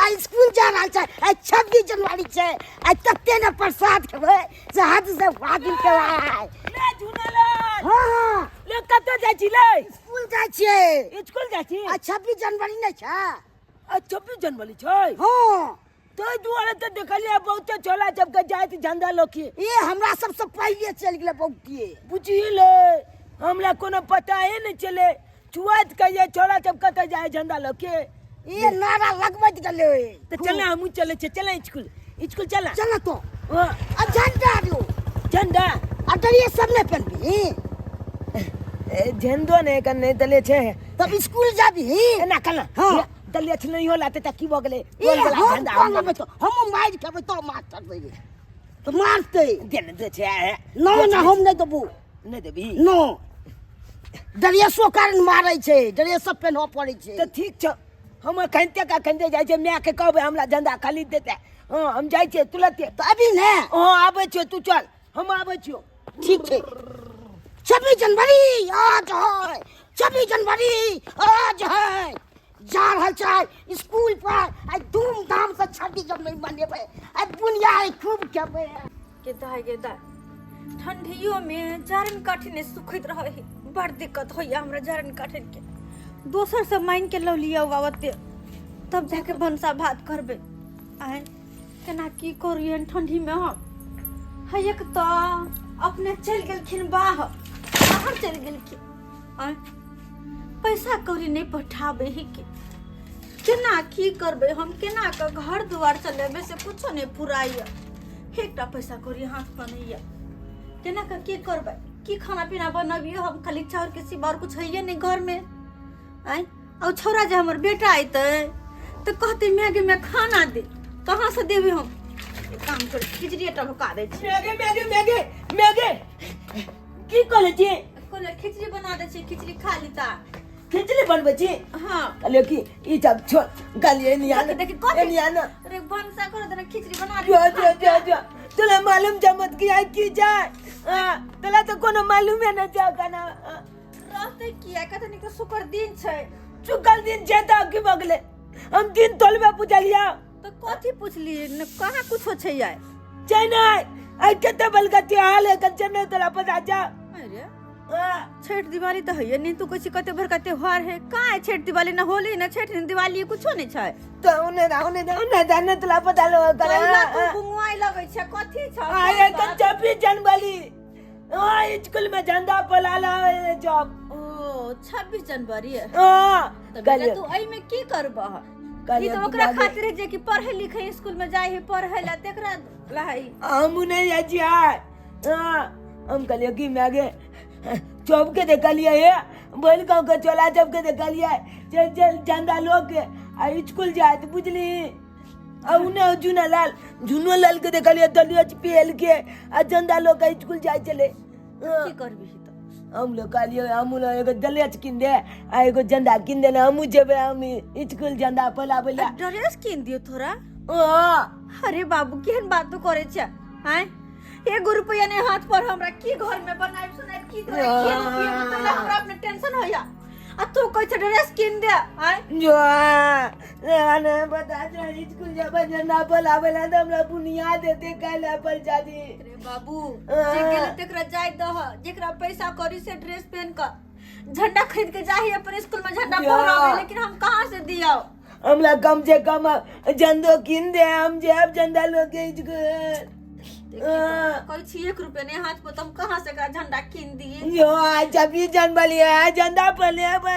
आ स्कूल जा रहल छै। आइ 26 जनवरी छै, आइ तते ने प्रसाद खेबै से हद से फाजिल खेबै। ले झुनलाल। हाँ। ले, कतऽ जाइ छी ले? स्कूल जाइ छियै। स्कूल जाइ छी? आ 26 जनवरी नहि छै? आ 26 जनवरी छै? हाँ। ताहि दुआरे तऽ देखलियै बहुते छोला सबके जाइत झंडा लऽ के। ए, हमरा सबसँ पहिले चलि गेलै बहुते। बुझी ले, हमरा कोनो पताए नहि चले। छुआत कहिए छोरा सब कतऽ जाय झंडा लऽ के। ए, नारा लगबैत गेलै। तऽ चल, हमहूँ चलै छियै। चल स्कूल, स्कूल चल। चल तो। हाँ। आ झंडा दियो। झंडा। आ ड्रेस सब नहि पहनबही? ए, झंडो नहि एखन नहि देले छै। तब स्कूल जाबही? एना कल। हाँ। दलिया छै नहीं होला तऽ की भऽ गेलै? ए, बोल वाला हम झंडा कोन हम लेबै तऽ हमहूँ मारि खेबै तऽ मास्टर देबै तऽ मारतै। दे ने, दे छै आ, न न, हम नहि देबो। नहि देबी? नो, ड्रेसो कारण मारै छै, ड्रेस सब पेन्हऽ पड़ै छै। तऽ ठीक छौ, हम अखनते के अखनते जाइ छियै, मायके कहबै हमरा झंडा खरीद देतै। हँ, हम जाइ छियै तुरन्ते। तऽ अभी ने? हँ, आबै छियौ, तू चल, हम आबै छियौ। ठीक छै। 26 जनवरी आज है, 26 जनवरी आज है। जा रहल छै स्कूल पर। आइ धूमधाम से 26 जनवरी मनेबै, आइ बुनिया आइ खूब खेबै। गे दाय, गे दाय, ठंडियोमे जारनि काठी नहि सुखैत रहै है। बड़ दिक्कत होइया हमरा जारनि काठिके। दोसर से मांगि के लऽ लिअ बाबते, तब जाके भनसा भात करबै। आय, केना की करू एहन ठंडीमे हम? है, एक तऽ अपने चलि गेलखिन बाहर, बाहर चलि गेलखिन। आय, पैसा कौड़ी नहि पठाबै है के केना की करबै हम? केना के घर दुआर चलेबै से कुछो नहि फुराइया। एकटा पैसा कौड़ी हाथ पर नहि यऽ। केना के की करबै? की खाना पीना बनबियै हम? खाली चाउरके सिवा आओर कुछ हैये नहि घरमे। आँय, आ ओ छौड़ा जे हमर बेटा अयतै तऽ कहतै, माय गे माय, खाना दे। कहाँ से देबै हम? एक काम कर, खिचड़िए टभका दै छी। मैगे, मैगे, मैगे, मैगे, की कहले छी? कहलियै खिचड़ी बना दै छी, खिचड़ी खा लीता। खिचड़ी बनबै छी? हाँ। कहलियो कि ई सब छोड़, कहलिए एनी आना। देखी, देखी, कथी? एनी आना। अरे, भनसा कर देना, खिचड़ी बना जो जो जो जो, तोला मालूम जमत की आई की जाय? हाँ, तोला तो कोनो मालूम है ना जा गाना। रहते किया कते निक, तऽ शुक्र दिन छै। चुकल दिन छै तऽ की बगले हम दिन तोलबे पुजलिया। तऽ कथी पुछलियै न? कहाँ कुछो छै आइ। छै नहीं, आई कते बलगा त्योहार है कल नहीं तोला पता जा। अरे। हाँ। छठ दिवाली तऽ हैये नहीं। तू कहै छी कते बड़का त्योहार है। कहाँ है छठ दिवाली? ना होली, ना छठ, ना दिवाली, कुछो नहीं छै। तो उन्हें ना, उन्हें ना, उन्हें जाने तोला पता लो कर। कैला तू गुंगुआई लगै छै? कथी छ? आए तो 26 जनवरी, हाँ, स्कूल में झंडा फहराला जॉब। ओ, 26 जनवरी है? हाँ। तऽ बेटा, तू एहिमे की करबह? ई कहलियै तऽ ओकरा कि खातिर है जे कि पढ़े लिखे स्कूल में जाय है पढ़े ला, तेकरा ला है। हम नहीं जाइ छियै। हाँ, हम कहलियै कि माय चौक के देखलियै हे, बोल गाँव के चोला सबके देखलियै चल चल झंडा लोग के आ स्कूल जाइत, बुझली? आ उन्ने जूना लाल, जूनो लाल के देखलियै दलिया पेल के आ झंडा लोग के स्कूल जाइ छलै। हाँ। की करबही तऽ? हम लोग कहलियै, हम लोग एगो दलिया कीन दे आ एगो झंडा कीन दे ने, हमहूँ जेबै हम स्कूल झंडा फहराबै लए। ड्रेस कीन दियौ तोरा? हाँ। अरे बाबू, केहन बात तू करे छै? आँय, एगो रुपया नहीं हाथ पर हमरा। की घर में बनाइब सुनाइब, की तोरा खिएबो पिएबो? तोरा हमरा अपने टेंशन होइया आ तू कहै छै ड्रेस कीन दे। आँय। जो ने बता जो स्कूल जब झंडा फहराबै लए तऽ हमरा बुनिया देते काल्हि पर जादी। अरे बाबू, जे गेलै तेकरा जाय दह। जेकरा पैसा करी से ड्रेस पहन के झंडा खरीद के जाही, अपन स्कूल में झंडा या। फहरावे, लेकिन हम कहाँ से दियाओ? हमरा कम से कम झंडो कीन दे, हम जायब झंडा लऽ के स्कूल। कहै छी एक रुपया नहीं हाथ पर, तो हम कहाँ से एकरा झंडा कीन दिए? जो आज 26 जनवरी है, झंडा फहरेबै।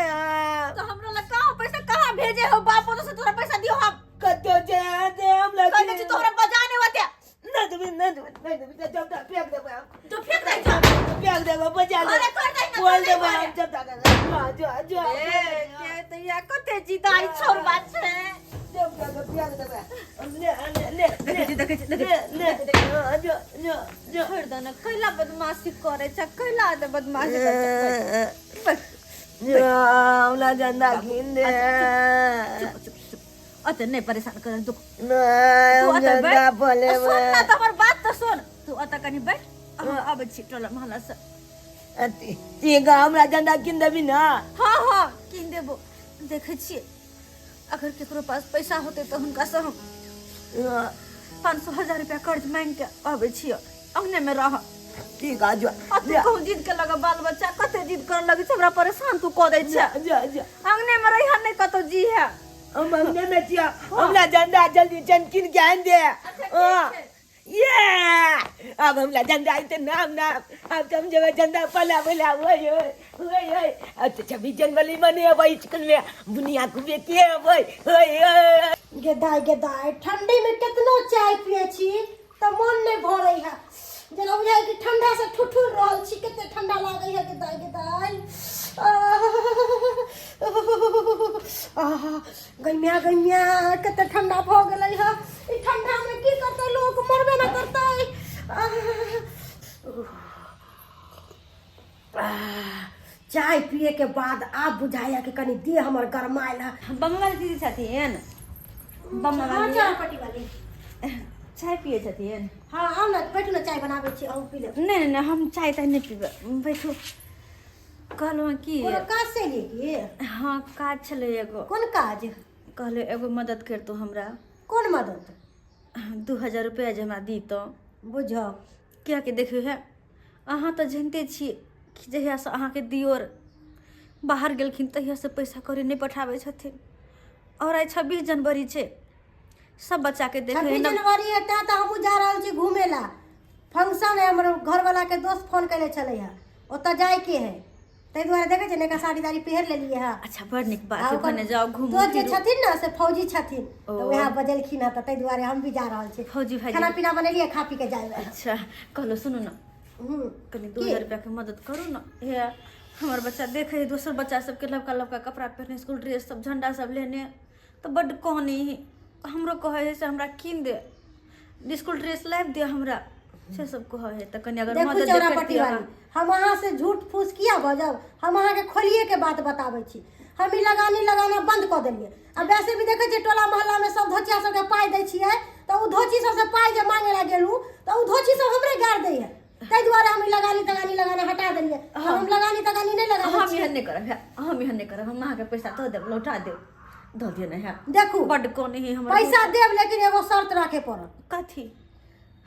तो हमरा लग कहाँ पैसा? कहाँ भेजे हो बाप से तोरा पैसा दियो हम? कतौ छै दे हमरा। कहै छी तोहरा बजाने वाते। नहि देबै, नहि देबै, नहि देबै, जब तक फेंक देबै हम। तो फेंक दे जा। फेंक देबै, बजा ले। अरे कर दे ना, बोल कर दे देबै घरे। हम जब तक जो जो ए के त या कते जिदाई छोरबा छै। जब तक फेंक देबै हम, ले ले ले। देखै छी, देखै छी, देखै ले ले, जो जो जो। छोड़ दे ना। कैला बदमाशी करे छै? कैला दे बदमाशी करे छै? बस। हमरा झंडा कीन दे। चुप चुप चुप, अते नहीं परेशान कर दुख। नहि। तू हम अतऽ बैठ। झंडा आ, सुन फहरेबै। ना तऽ हमर बात तऽ सुन। तू अतऽ कनि बैठ, हम आबै छी टोला मोहल्ला से। ठीक है, हमरा झंडा कीन देबी ना? हाँ हाँ, कीन देबो। देखै छियै, अगर केकरो पास पैसा होतै तऽ हुनकासँ हम 500 1000 रुपया कर्ज मांगि के अबै छियै अंगने में रह ठीक आ जो आ तू कहूँ जिद के लग बाल बच्चा कते जिद कर लगे छै हमरा परेशान तू कऽ दै छै जा जा अंगने में रहिह नहीं कतौ जी है हम अंगने में छियै हमरा झंडा जल्दी चमकिन के आनि दे हाँ। ये अब हमरा झंडा आइते नाम नाम अब तो हम जेबै झंडा पला बोला ओए ओए ओए ओए अब तो 26 जनवरी मनेबै स्कूल में बुनिया खूबे के अबै ओए ओए गे दाय गे दाय, ठंडी में कितनो चाय पिए छी तऽ मन नहीं भरे है, जेना बुझाय कि ठंडा से ठुठुर रहल छी, कते ठंडा लागे है। गे दाय गे दाय, आह गैमिया गैमिया, कते ठंडा भऽ गेलै है। ई ठंडा में की करतै लोग, मरबे ना करतै। आह, चाय पिए के बाद आब बुझाया कि कनी देह हमर गरमायल है। बम्मा वाली दीदी छथिन? बम्मा हाँ, वाली। चाय पट्टी वाली। चाय पिए छथिन? हाँ, आउ ने, बैठू ने, चाय बनाबै छी, अहूँ पी लेब। नहि नहि नहि, हम चाय ताय नहि पीबै, बैठू। कहलहुँ हँ कि कोनो काज से एलियै की? हाँ, काज छलै एगो। कोन काज? कहलियै एगो मदद करितहुँ हमरा। कोन मदद? 2000 रुपैआ जे हमरा दितहुँ। बुझौ। कियाकि देखियौ हे, अहाँ तऽ जनिते छी कि जहियासँ अहाँके दियोर बाहर गेलखिन तहियासँ पैसा कौड़ी नहि पठाबै छथिन आओर आइ 26 जनवरी छै, सब बच्चाके देखै 26 जनवरी है, तें तऽ हमहूँ जा रहल छी घूमे ला। फंक्शन है, हमर घरवाला के दोस्त फोन केने छलै है, ओतऽ जायके है, ताहि दुआरे देखै छियै नयका साड़ी ताड़ी पहिर लेलियै है। अच्छा, बड़ नीक आ बात छै। ओकर भने जाउ, घूमू दोस्त जे फिरू। छथिन ने से फौजी छथिन, तऽ ओ। वएह बजेलखिन हँ, तऽ ताहि दुआरे हम भी जा रहल छी। फौजी भाईजी। खाना पीना बनेलियै, खा पी के जायब। अच्छा, कहलहुँ, सुनू ने। कनि दू की? हजार रुपैआके मदद करू ने। हे, हमर बच्चा देखै है दोसर बच्चा सबके लबका लबका कपड़ा पहिरने, स्कूल ड्रेस सब, झंडा सब लेने, तऽ बड्ड कहनी हमरो कहै है से हमरा कीन दे, स्कूल ड्रेस लाबि दे हमरा, से सब कहै है, तऽ कनि अगर देखू मदद जे चौरापट्टी करतियै वाली, अहाँ। हम अहाँ से झूठ फूस किया बजब? हम अहाँके खोलिए के बात बताबै छी। हम ई लगानी लगाना बंद कऽ देलियै। आ वैसे भी देखै छियै टोला मोहल्लामे सब धोचिया सबके पाइ दै छियै, तऽ ओ धोची सबसँ पाइ जे मांगे ला गेलहुँ तऽ ओ धोची सब हमरे गारि दै है। ताहि दुआरे हम ई लगानी तगानी लगाना हटा देलियै। हम लगानी तगानी नहि लगाबै हम छियै। एहन नहि करब हे, हम एहन नहि करब। हम अहाँके पैसा दऽ देब, लौटा देब, दऽ दिअ ने हे। देखू। बड्ड कहनी है हमर। पैसा देब, लेकिन एगो शर्त राखे पड़त। कथी?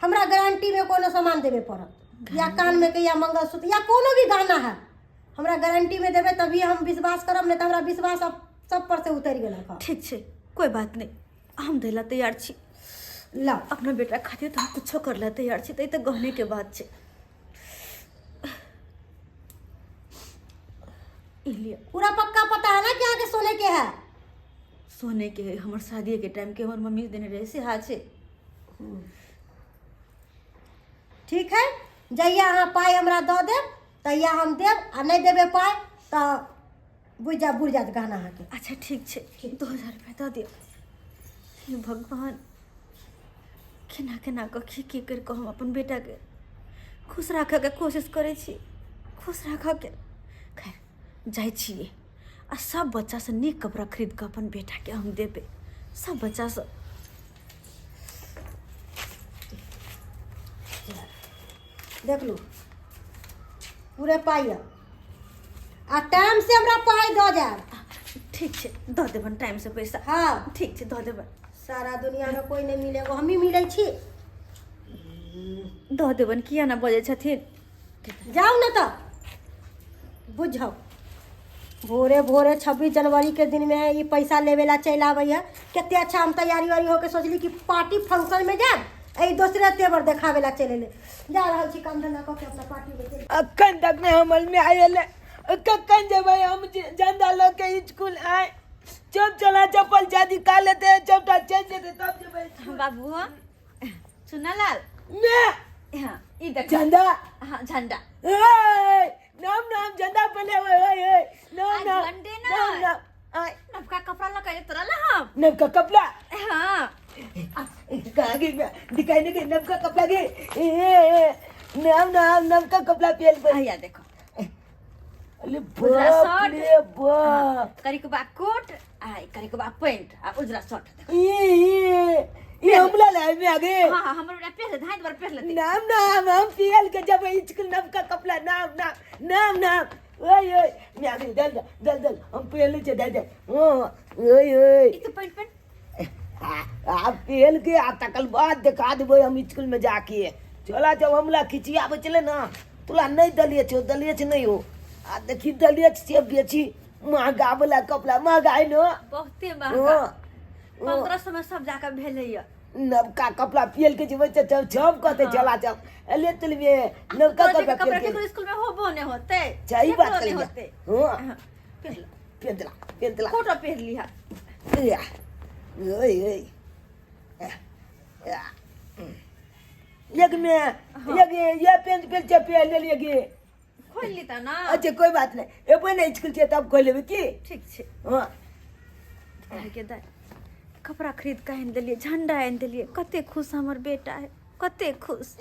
हमरा गारंटी में कोनो सामान देबे पड़त, या कान में के या मंगलसूत्र या कोनो भी गहना है, हमरा गारंटी में देबे तभी हम विश्वास करब, नहीं तो हमरा विश्वास अब सब पर से उतर गेल हँ। ठीक छै, कोइ बात नहि, हम दै लए तैयार छी। लाउ। अपना बेटा खातिर तऽ हम कुछो कर लए तैयार छी, तऽ ई तऽ गहनेके बात छै। ई लिअ। पूरा पक्का पता है ना कि अहाँके सोने के है? सोने के है, हमर शादीके टाइमके हमर मम्मी देने रहै, सेहा छै। ठीक है, जहिया अहाँ पाइ हमरा दऽ देब तहिया हम देब, आ नहि देबै पाइ तऽ बुझि जा, बुझि जायत गहना अहाँके। अच्छा, ठीक छै, 2000 रुपया दऽ दिअ। हे भगवान, केना केना कऽ की की करि कऽ हम अपन बेटाके खुश राखऽके कोशिश करै छी, खुश राखऽके। खैर, जाइ छियै आ सब बच्चासँ नीक कपड़ा खरीद कऽ अपन बेटाके हम देबै, सब बच्चासँ। देख लू, पूरे पाइ यऽ, आ टाइम से हमरा पाइ दऽ जायब। ठीक छै, दऽ देबनि टाइमसँ पैसा। हाँ। ठीक छै, दऽ देबनि। सारा दुनियामे कोइ नहि मिले, एगो हमही मिलै छी। दऽ देबनि, किया ने बजै छथिन। जाउ ने तऽ बुझौ, भोरे भोरे 26 जनवरी के दिन में ई पैसा लेवे ला चलि आबै है। कते अच्छा हम तैयारी उयारी होके सोचली कि पार्टी फंक्शन में जायब, एहि दोसरे तेवर देखावे ला चलि एलै। जा रहल छी, काम धंधा कऽ के अपना पार्टी में चलि। अखन तक नहि हमर में आयल, कखन जेबै हम झंडा लऽ के स्कूल आय? चुप चला, चप्पल जादी का लेते, चपटा चेंज जेते तब जेबै स्कूल। बाबू चुनालाल। ने। हाँ, ई देख। झंडा। हाँ, झंडा। ए, नाम नाम झंडा पहले, ओए ओए ओए, नाम। आ, नाम झंडे ना। नाम नाम आय। नवका कपड़ा लगा तोरा ला हम। नवका कपड़ा? हाँ। कहाँ गई मैं? दिखाई नहीं गई नवका कपड़ा के। ए, ए, नाम नाम नवका कपड़ा पहन पर। आया देखो। अरे उजरा बाप शर्ट। रे बाप। करिकबा कोट आ करिकबा पैंट आ उजरा शर्ट, देखो। ये ये ये हमला लाए में आगे। हाँ हाँ, हमर बेटा पहिर धाई बार पहिर लेते। नाम नाम हम पियल के जब स्कूल नवका कपड़ा, नाम नाम नाम नाम। ओए ओए मैं आगे दल दल दल दल हम पहले छे दे दे। हाँ, ओए ओए। ई तो पैंट पैंट आ पेल के आ तकल बाद देखा देबै हम स्कूल में जाके। चला जब हमला खिचियाबै छलै ना तोला नहीं दलिए छो, दलिए छो नहीं हो। आ देखी दलिए छो से बेची महंगा वाला कपड़ा, महंगा है ना? बहुते महंगा। हाँ। 1500 में सब जाके भेलै या। नवका कपड़ा पेल के जेबै तऽ सब सब कहतै चला चल। ले चलबे नवका तोरा कपड़ा कपड़ा पेल के। केकरो स्कूल में होबो नहि होतै। सही बात केकरो नहि कहिया। होतै। हाँ। हाँ, पेल ला। पेल देला, पेल देला। कोटो पहिर लिहा। या। ओए, ओए। या। एक में, एक ये पेंट पेल के पेल ले लिए गे। खोल ली त ना। अच्छा कोई बात नहीं, एबे नहीं स्कूल के तब खोल लेबे की? ठीक छै। हाँ। के दाय कपड़ा खरीद के आनि देलियै, झंडा आनि देलियै, कते खुश हमर बेटा है, कते खुश।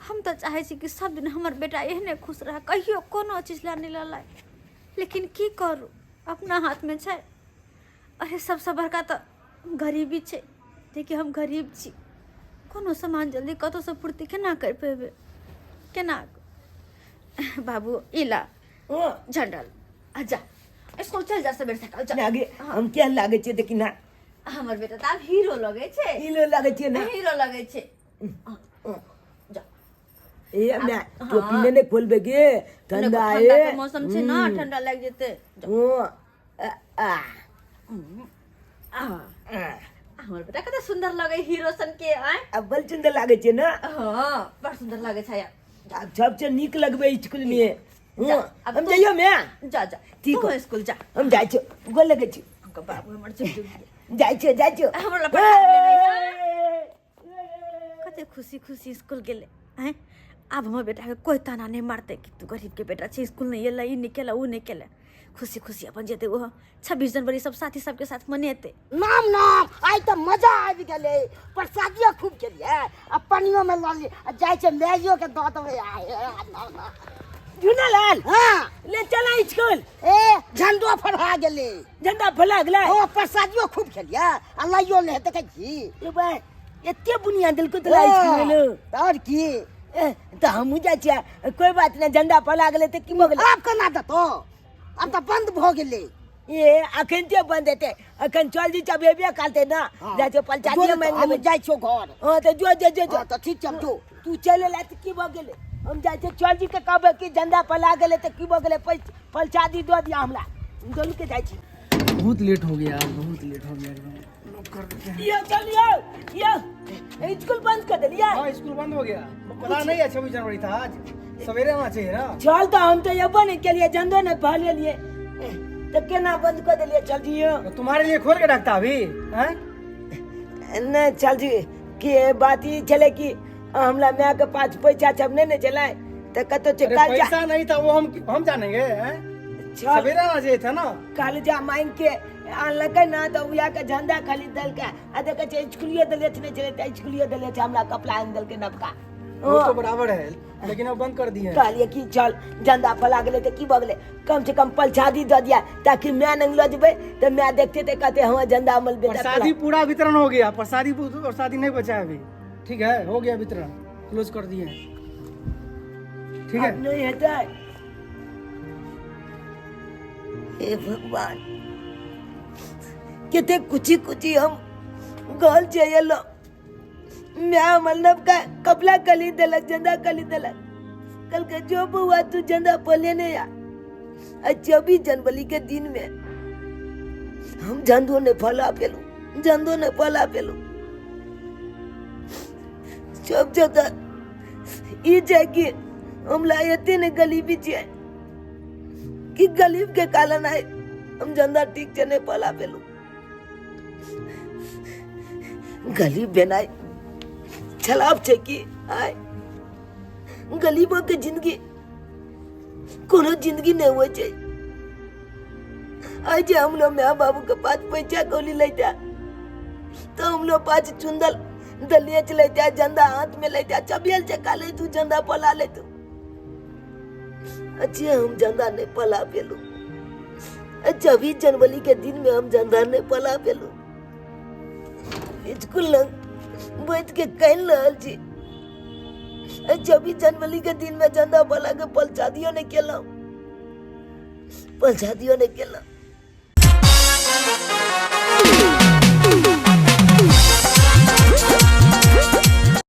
हम तऽ चाहै छी कि सब दिन हमर बेटा एहने खुश रहे, कहियो कोनो चीज ला नहि ललाय, लेकिन की करू अपना हाथमे छै। अरे सबसँ बड़का तऽ गरीबी छै, जेकि हम गरीब छी, कोनो सामान जल्दी कतहुसँ पूर्ति केना करि पेबै, केना? बाबू ई ला झंडा आ जा स्कूल चल जा सबेर सकाल जा। लागे हम केहन लागै छियै देखी ना। हमर बेटा तऽ आब हीरो लगै छै। हीरो लागै छियै ना? हीरो लगै छै। जा। ए मैं टोपी ने नहीं खोलबे गे, ठंडा है। ठंडा के मौसम छै ना, ठंडा लागि जेतै। हाँ। आ, आ। आ। हमर बेटा कते सुंदर लगै हीरो सन के। आय आ बड़ सुंदर लागै छै ना? हाँ बड़ सुंदर लगै छै। आब सबसे नीक लगबै स्कूल में। जा, हाँ, अब हम तू- जइयो मैं। जा जा। ठीक तू हो। स्कूल जा। हम जाइ छियौ, गोर लगै छी। हमको बाबू हमर जुग जुग दिया। जाइ छियौ, जाइ छियौ। हमरा लग पठा देने रही। कते खुशी खुशी स्कूल गेलै। आँय आब हमर बेटाके कोइ ताना नहि मारतै कि तू गरीबके बेटा छै, स्कूल नहि एलै, ई नहि केलै, ओ नहि केलै। खुशी खुशी अपन जेतै ओहो, 26 जनवरी सब साथी सबके साथ मनेतै। नाम नाम आइ तऽ मजा आबि गेलै, प्रसादियो खूब खेलियै आ पानियो में लऽ लियै आ जाइ छै माइयो के दऽ देबै। आइ झूनालाल। हाँ। ले चला स्कूल। ए झंडो फरहा गेलै। झंडा फरहा गेलै? हाँ, प्रसादियो खूब खेलियै आ लाइयो ले देखै छी। ए भाई एते बुनिया देलको तोरा स्कूल में? तऽ आओर की? ए, तऽ हमहूँ जाइ छियै, कोई बात नहि, झंडा फहरा गेलै तऽ की भऽ गेलै? आब केना देतौ, आब तऽ बंद भऽ गेलै। ए अखन के बंद हेतै? अखन चल जी तब एबे करतै ना। हाँ। जाइ छियै पंचायत जो में। हम जाइ छियौ घर। हाँ तऽ जो जो जो जो। हाँ, तऽ ठीक छै, हम जो। तू चलि एला तऽ की भऽ गेलै? हम जाइ छियै, चल जी के कहबै कि झंडा फहरा गेलै तऽ की भऽ गेलै, पंचायती दऽ दिअ हमरा। हम दुनू के जाइ छी। बहुत लेट हो गया, बहुत लेट हो गया एकदम। लोग कर देते हैं। यो चलियो, यो स्कूल बंद कर देलियै। हाँ स्कूल बंद हो गया, पता नहीं है 26 जनवरी था आज, सवेरे आना चाहिए ना। चल तो हम तो एबो नहीं केलिए, झंडो नहीं फहरेलिए, तो केना बंद कर देलिए? चल जियो। तो तुम्हारे लिए खोल के रखता अभी हैं? नहीं चल जी के बात ई छले कि हमरा माय के पास पैसा सब नहीं ने चले तो कतो छै अरे कर्जा। पैसा नहीं था वो हम जानेंगे हैं? चल। सवेरे आना चाहिए था ना। कर्जा मांग के आनलकै ना तऽ उएह के झंडा खरीद देलकै आ देखै छै स्कूलियो देले छै, नहीं छलै तऽ स्कूलियो देले छै, हमरा कपड़ा आनि देलकै नवका। वो तो बराबर है, लेकिन अब बंद कर दिए हैं। कहलिए कि चल झंडा फैला गेलै तऽ की भऽ गेलै, कम से कम पलछादी दऽ दिया ताकि my नंग लऽ जेबै तऽ my देखते तऽ कहते हाँ झंडा हमर बेटा प्रसादी पूरा वितरण हो गया, प्रसादी प्रसादी नहीं बचा है अभी। ठीक है हो गया वितरण, क्लोज कर दिए हैं। ठीक है। आब नहीं हेतै। हे भगवान कते कुची कुची हम घर से एलो, my हमर नवका कपड़ा खरीद देलक, झंडा खरीद देलक, कहलकै जो बौआ तू झंडा पले नहीं आ। आ 26 जनवरी के दिन में हम झंडो नहीं फैला पेलू, झंडो नहीं फैला पेलू। सब जगह ई छै कि हमरा एते ने गरीबी छै कि गरीब के कारण आइ हम झंडा ठीक से नहीं फैला पेलू। गरीब भेनाइ खराब छै कि आइ गरीबो के जिंदगी कोनो जिंदगी नहीं होइ छै। आइ जे हम लोग my बाबू के पास पैसा कौड़ी लैता तो हम लोग पास चुंदल दलिए लैता, झंडा हाथ में लैता, चबियल चका ले तू झंडा पला ले तू। अच्छे हम झंडा नहीं पला पेलू, 26 जनवरी के दिन में हम झंडा नहीं पला पेलू। स्कूल लग बैठ के कह रहल छी, 26 जनवरी के दिन में झंडा पला के पलचादियो नहीं केलहुँ। पंचायतियो नहि केलहुँ।